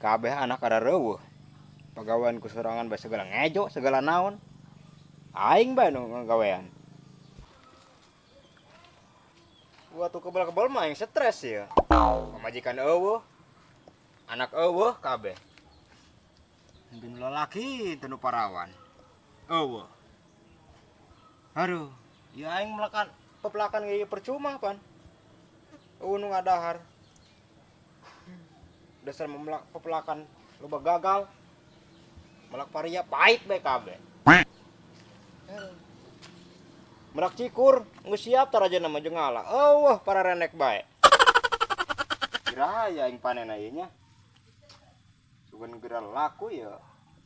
Kabeh anak ada reueuh. Pagawean ku sorangan bae segala ngejo, segala naon. Aing bae nu ngagawean. Waktu kebal-kebal mah aing stres ya. Pamajikan eueuh. Anak eueuh kabeh. Henteu nu lalaki, henteu nu parawan. Eueuh. Aduh, ya aing melakan pepelakan ge percuma pan. Eueuh nu ngadahar. Dasar memelak pepelakan loba gagal. Melak paria pahit bae kabeh. Melak cikur geus siap tarajana mah jeung ngala. Eueuh para renek bae. Kira ya aing panen ieu nya. Sugan geura laku ya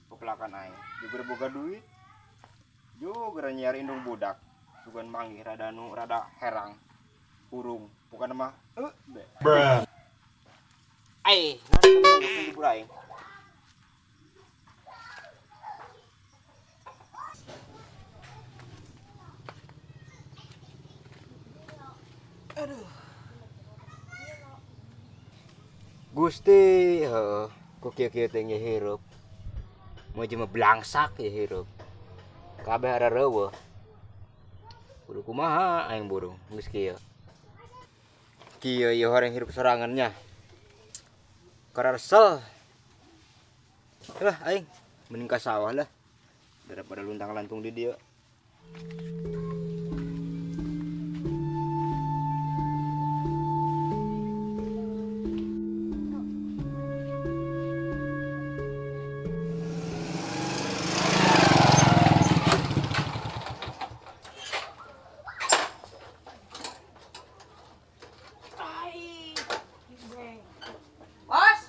pepelakan aing. Juga boga duit. Juga nyiar indung budak. Sugan manggih rada nu rada herang. Hurung bukan mah be. Bruh. Ai, naon teu aing. Aduh. Gusti, heuh, ku kieu-kieu teh nya hirup. Moal jelema blangsak ye hirup. Kabeh ara reueuh. Kudu kumaha aing burung geus kieu. Kieu ieu horeng hirup sorangan nya. Kararesel. Lah aing mending ka sawah lah daripada luntang-lantung di dieu. Bos.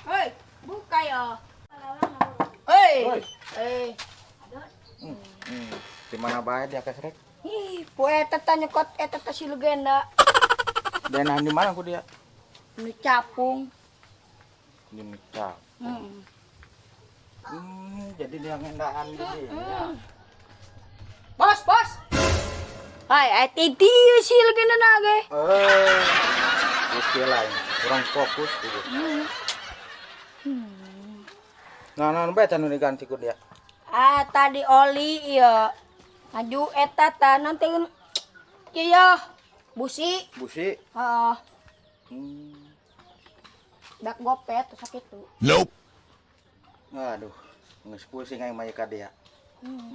Hei, buka ya. Hei. Hei. Di mana bae dia kesrek? Ih, poe eta teh nyekot eta teh si legenda. Dan di mana ku dia? Nu capung. Di capung. Jadi dia ngendahan di dia. Bos, bos. Hai, ai teh dieu si legenda na ge. Oke lah, kurang fokus gitu. Nah, nah, bae teh nu diganti ku dia. Ah, tadi oli ieu. Maju eta tah nanti ieu busi. Busi. Heeh. Dak gopet sakitu. Nope. Aduh, geus pusing aing mah ka dia.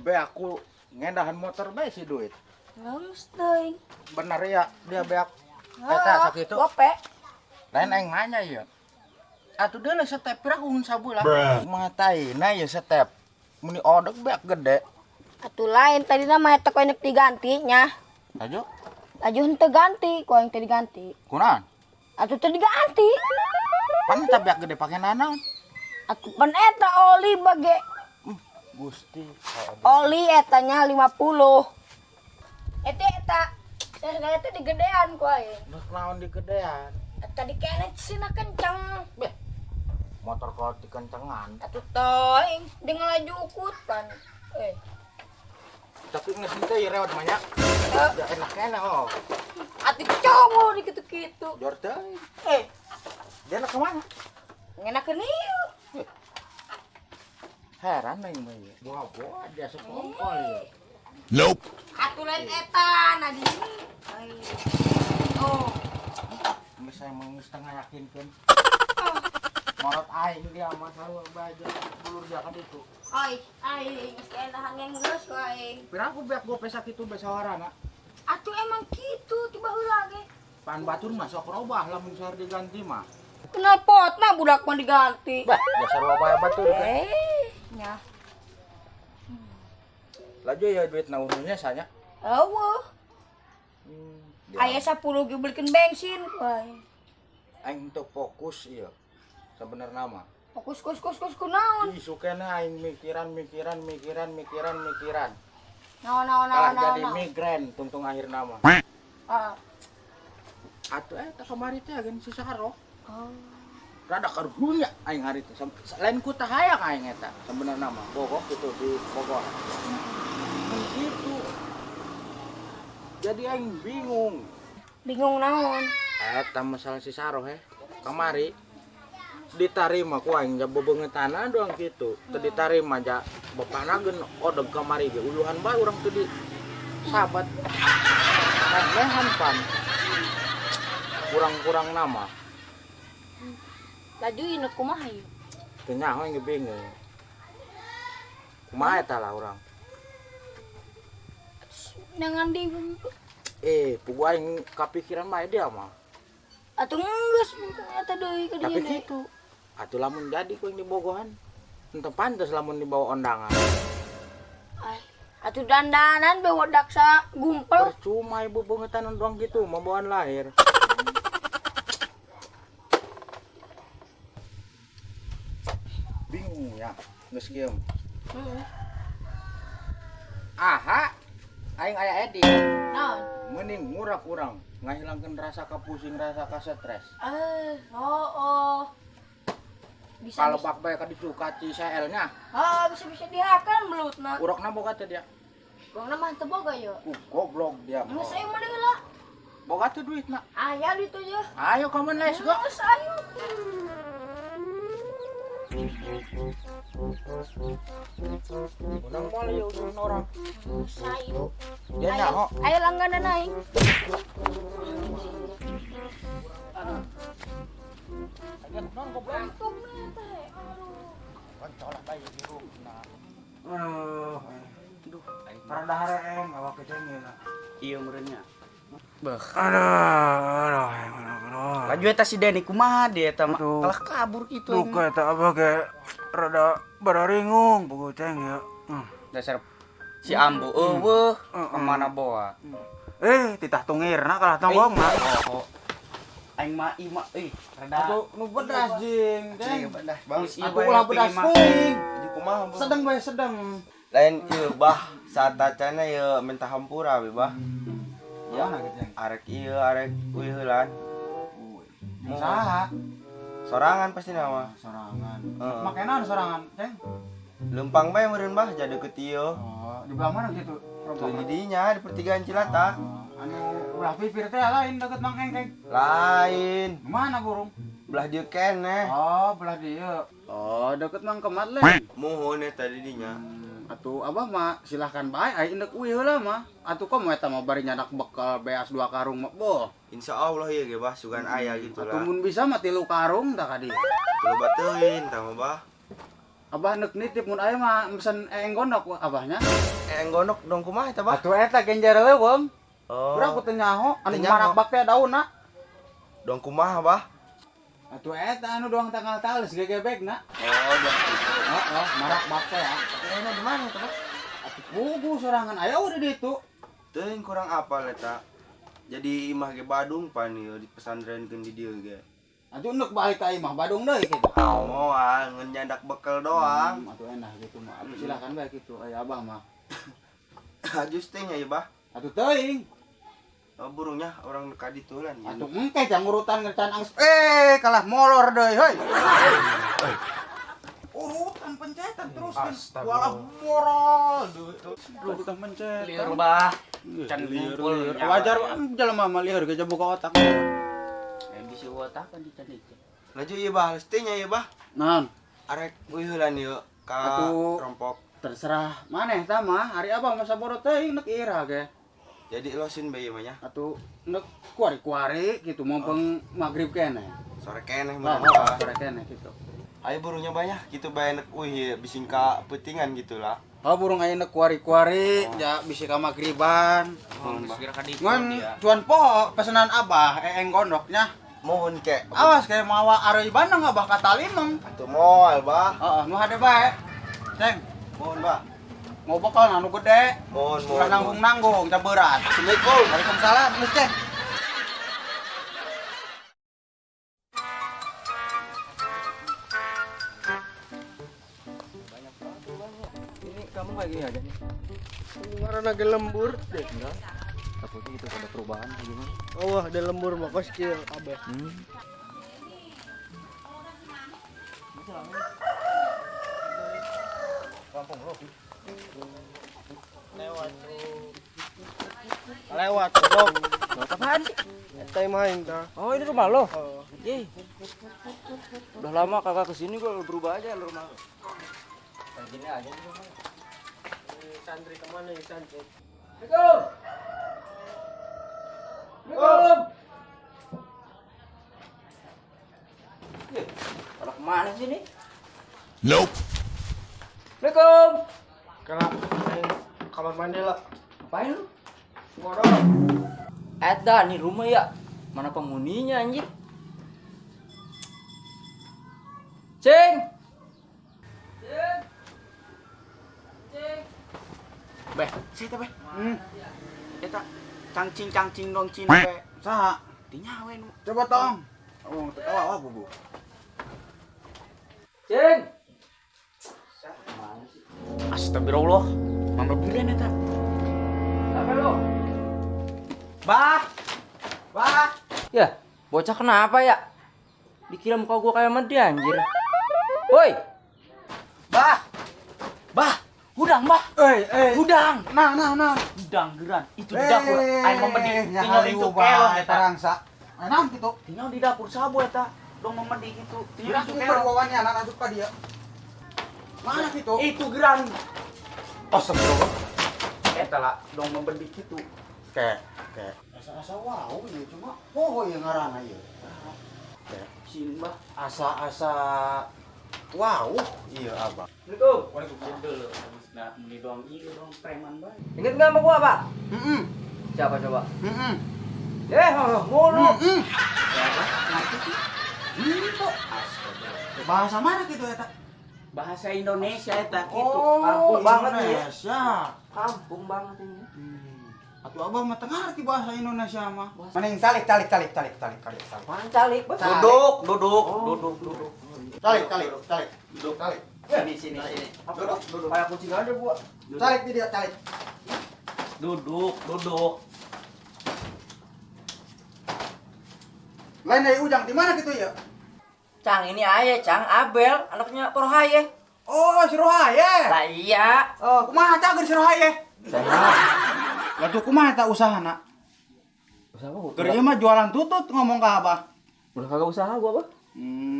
Be aku ngendahan motor bae si duit. Geus teuing. Bener ya dia beak eta sakitu. Gope. Lain aing nanya ieu. Atuh deuleu setep pira ku sabulan. Mataina ieu setep. Muni odeg beak gede. Atuh lain tadina mah eta ku enek diganti nya. Laju? Laju henteu ganti, ku aing teh diganti. Kunaon? Atuh teu diganti. Pan eta beak gede pake nanaon? Atuh pan eta oli bage. Gusti. Oli eta nya 50. Eta eta saya eta digedean ku aing. Geus naon digedean? Eta dikene sina kenceng. Beh. Motor kalau dikencengan. Atuh teuing dengan laju ukut pan. Tapi geus teu ieu rewat banyak. Ya enak-enak oh. Atuh cowok di kitu-kitu. Jor teuing. Dia nak kemana? Ngenakeun ieu. Heran aing mah ieu. Boa-boa dia sekongkol ieu. Nope. Atuh lain eta na di. Oh. Geus emang geus tengah yakinkeun. Morot aing dia mah sarua bae dulur dia kan itu. Oi, aing geus enahan geus ku aing. Pira aku beak gope sakitu bae sawarana. Atuh emang kitu tiba heula ge. Pan batur mah sok robah lamun sahar diganti mah. Knalpot mah budak mah diganti. Bah, dasar loba batur kan. Nya. Laju ya duit naununya sanya. Eueuh. Aya 10 ge belikeun bensin ku aing. Aing teu fokus ieu. Sebenarnya mah. Fokus kus kus kus kunaon? Ih, sukena aing mikiran mikiran mikiran mikiran mikiran. Naon naon naon Kalah naon. jadi migren tungtung akhir nama. Ah. Atuh eta kamari teh agen si Saro. Oh. Rada karunya aing hari teh. Lain ku tah hayang aing eta sebenarnya mah. Bogor gitu di Bogor. Gitu. Jadi aing bingung. Bingung naon? Eta masalah si Saroh he. Kamari ditarima ku aing ja bebeungeutana doang kitu. Teu ditarima ja bapana geun odeg kamari ge uluhan bae urang teu di sahabat. Lehan pan. Kurang-kurang nama. Laju ieu kumaha ieu? Teu nyaho aing ge bingung. Kumaha eta lah urang. Nangan di Eh, pugu aing kapikiran bae dia mah. Atuh geus eta deui ka Tapi dieu deui. gitu. Atuh lamun jadi ku yang dibogohan. Henteu pantes lamun dibawa ondangan. Ay, atuh dandanan bewedak sa gumpel. Percuma ibu beungeutanan doang gitu, membawaan lahir. Bingung ya, geus kieu. Heeh. Aha, aing aya edi. Naon? Mending ngurak urang, ngahilangkeun rasa kapusing, rasa ka stres. Eh, oh, oh. Bisa Kalau bak bae ka ditu ka CL nya, Ah, bisa-bisa dihakan belutna. urokna boga teh dia. Urangna mah teu boga ye. Goblok dia mah. Geus ayo mah deui lah. Boga teh duitna. Aya duit ye. Ayo kamu let's go. Geus ayo. Menang moal ya urusan orang. Geus ayo. Dia Ayo, nyaho. ayo langganan aing. Ngantuk nih teh. Aduh. Aduh, aduh, rada hareeng awak keceng ya. Iya meureunnya. Aduh, aduh, aduh, aduh. Laju eta si Denny kumaha dia eta mah Aduh. kalah kabur kitu aing. Duka eta apa ge rada bararingung pugu ceng ya. Dasar si Ambo eueuh kemana boa. Eh, titah tungirna kalah tonggong mah. Oh. Aing mah ima euy rada. Atuh nu bedas jing, ceng. Bedas bang. Geus ieu Atuh bae ulah ngopi bedas mah. teuing. Jadi kumaha Bang? Sedeng bae sedeng. Lain ieu bah saat tacana ieu minta hampura we bah. Ya, ceng. Arek ieu arek uih heulan. Jeung saha? Sorangan pasti nama. Sorangan. Heeh. Make naon sorangan, ceng? Lempang bae meureun bah jadi deket ieu. Oh, di belah mana gitu? Tuh didinya di pertigaan Cilatak. Oh, anu belah pipir teh lain deket Mang Engkeng. Lain. Mana burung? Belah dieu keneh. Oh, belah dia. Oh, deket Mang Kemat lain. Muhun eta di dinya. Atuh abah mah silahkan bae ai indek uih heula mah. Atuh komo eta mah bari nyadak bekal beas 2 karung mah boh. Insya Allah ya ge bah sugan aya gitu Atuh lah. mun bisa mah 3 karung tah ka dieu. Teu bateuin tah mah bah. Abah neuk nitip mun aya mah mesen eeng gondok abahnya. Eeng gondok dong kumaha eta bah? Atuh eta genjer leuweung. Oh. Urang ku teu nyaho anu Teu nyaho. marak bak teh daunna. Dong kumaha bah? Atuh eta anu doang tanggal talis gegebekna. Oh, dong itu. Heeh, marak bak teh ya. Tapi enak di mana eta bah? Atuh pugu sorangan aya udah ditu. Teuing kurang apal eta. Jadi imah ge Badung pan ieu di pesantrenkeun di dieu ge. Atuh endek balik ka imah Badung deui kitu. Moal ngan nyandak bekel doang. Atuh enak gitu mah. Atuh silakan bae kitu aya abah mah. Ajus teh nya ieu bah. Atuh teuing. Oh, burungnya orang ka ditu lan. Atuh engke jang urutan ngercan angis. Eh, kalah molor deui heuy. Urutan pencetan terus kan. Walah moral deui. Urutan pencetan. Lieur bah. Can ngumpul. Wajar jelema mah lieur ge buka otak. Eh bisi otak kan di can itu. Laju ieu bah, teh nya ieu bah. Naon? Arek uih heulan ieu ka Atuh. rompok. Terserah maneh tah mah, ari abah mah saboro teuing nek ira ge. Jadi losin bae ieu mah nya. Atuh nek kuari-kuari gitu mumpung magrib keneh. Sore keneh Oh, meureun oh, bah. sore keneh gitu. Ayo burungnya banyak gitu bae nek uih ieu bising ka peutingan gitu lah. Oh, burung aya nek kuari-kuari ja bisi ka magriban. Geus geura ka ditu Ngan dia. cuan poho pesenan abah eeng gondoknya. Mohon kek. Awas kayak mawa areuy bandeng abah ka talimeng. Atuh moal bah. Heeh, nu hade bae. Ceng, Mohon bah. mau bekal anu gede. Mohon Ulah mohon. nanggung-nanggung, ca berat. Assalamualaikum. Waalaikumsalam, geus Ceng. Ini kamu kayak gini aja nih. Karena ge lembur deh. Enggak. Takutnya gitu ada perubahan atau gimana? Oh, wah, ada lembur mah kos kieu kabeh. Kampung lo. Lewat tuh. Lewat, goblok. Apaan sih? Eta imah aing tah. Oh, ini rumah lo? Oh. Ye. Udah lama kakak kesini, gua berubah aja lo rumah lo. Kayak gini aja nih rumah. Santri kemana ya santri? Assalamualaikum. Assalamualaikum. Ih, pada kemana sih ini? Nope. Assalamualaikum. Kalau aing kamar mandi lah. Ngapain lu? Ngorok. Eta nih rumah ya. Mana penghuninya anjir? Cing. Cing. Cing. Beh, sih teh beh. Eta cangcing-cangcing dong Cina be. Saha? Dinyawe nu. Coba tong. Oh, teu tahu apa bu. Cing. Astagfirullah. Mama bulan eta. Apa lu? Bah. Bah. Ya, bocah kenapa ya? Dikira muka gua kayak medi anjir. Woi, Bah. Bah. Hudang, bah. Eh. Hudang. Nah, nah, nah. Hudang geran. Itu di dapur. Aing memedi. Tinggal itu kelon kelon eta. Tarangsa. Nah, gitu. Tinggal di dapur sabu eta. Dong memedi gitu. Tinggal itu Langsung kelon. perwawannya anak asup ka dia. Mana gitu? Itu geran. Astagfirullah. Eta lah dong memedi gitu. Ke, ke. Asa-asa wow ieu cuma poho ieu ngaranna ieu. Ke. Sini, bah. Asa-asa wow ieu abah. Assalamualaikum. Nah, meni doang ieu dong preman bae. Ingat nggak sama gua, Pak? Heeh. Siapa coba? Heeh. Mulu. Heeh. Bahasa mana gitu eta? Bahasa Indonesia eta gitu. Oh, kampung banget nih ya. Indonesia. Kampung banget ini. Atuh abah mah teu ngarti bahasa Indonesia mah. Mending calik calik calik calik calik calik calik. Apaan calik, Bos? Duduk, duduk, duduk, duduk. Calik calik calik. Duduk calik. Sini, sini, sini. Duduk duduk. Kayak kucing aja gua. Calik di dia calik. Duduk, duduk. Lain dari Ujang di mana gitu ya? Cang, ini aja, Cang. Abel, anaknya Rohaye. Oh, si Rohaye. Lah iya. Oh, kumaha cager si Rohaye? Sehat. Lah tuh kumaha eta usahana? Usaha gua. Keur ieu mah jualan tutut ngomong ka abah. Udah kagak usaha gua, Bah.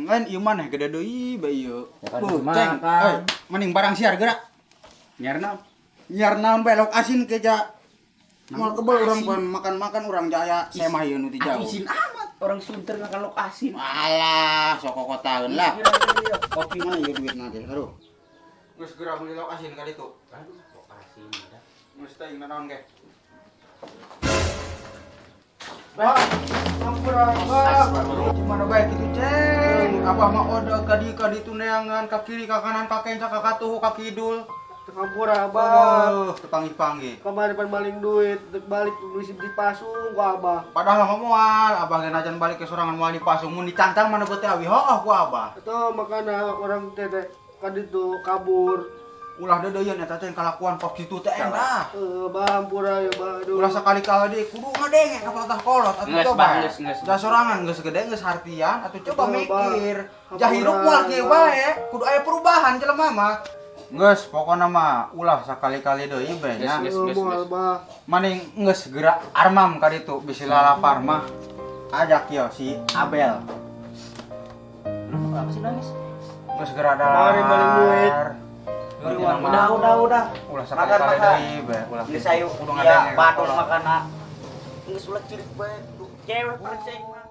Lain ieu maneh gede deui bae ieu. Ya kan, Beuh, makan. Ceng. Eh, mending barang siar gerak. Nyiar naon? Nyiar naon bae lauk asin ke ja. Moal kebel urang pan makan-makan urang jaya semah ieu nu ti jauh. Isin amat orang Sunter ngakan lauk asin. Alah, sok kotaeun lah. Kopi Mana ieu duitna teh? Aduh. Geus geura meuli lauk asin ka ditu. Aduh, lauk asin dah. Geus teuing naon ge. Bah, ampura, bah. Gimana baik itu ceng? Abah mah ode ka di ka ditu neangan ka kiri ka kanan ka kenca ka katuhu ka kidul. Ampura, bah. Oh, teu panggih-panggih. Kemarin pan maling duit, dek balik beli dipasung ku abah. Padahal mah moal, abah ge najan balik ke sorangan moal dipasung mun dicangcang mana beuteung awi hooh ku abah. Atau makana orang teh kan itu kabur. Ulah deudeuyeun eta teh kalakuan kok kitu teh endah. Bah, ampura ya, bah. Aduh. Ulah sakali-kali deui kudu ngadenge ka patah kolot atuh Geus, coba. Bah, geus, geus. Da sorangan geus gede geus hartian atuh coba Betul, Bah. mikir. Ampura, Jahirup moal kieu Bah. bae, kudu aya perubahan jelema mah. Geus pokona mah ulah sakali-kali deui bae nya. Geus, Eh, geus, moal, geus. bah. Maning geus gerak armam ka ditu bisi lalapar mah. Ajak yo si Abel. Lu kenapa sih nangis? Geus gerak Mari maling duit. dalar. Udah, udah, udah. Ulah Makan, sakali-kali makan. deui bae, ulah. Geus ayo Kudu ya ngadenge ka badut kolot. makan. Geus ulah cilik bae. Cewek paling sing mah.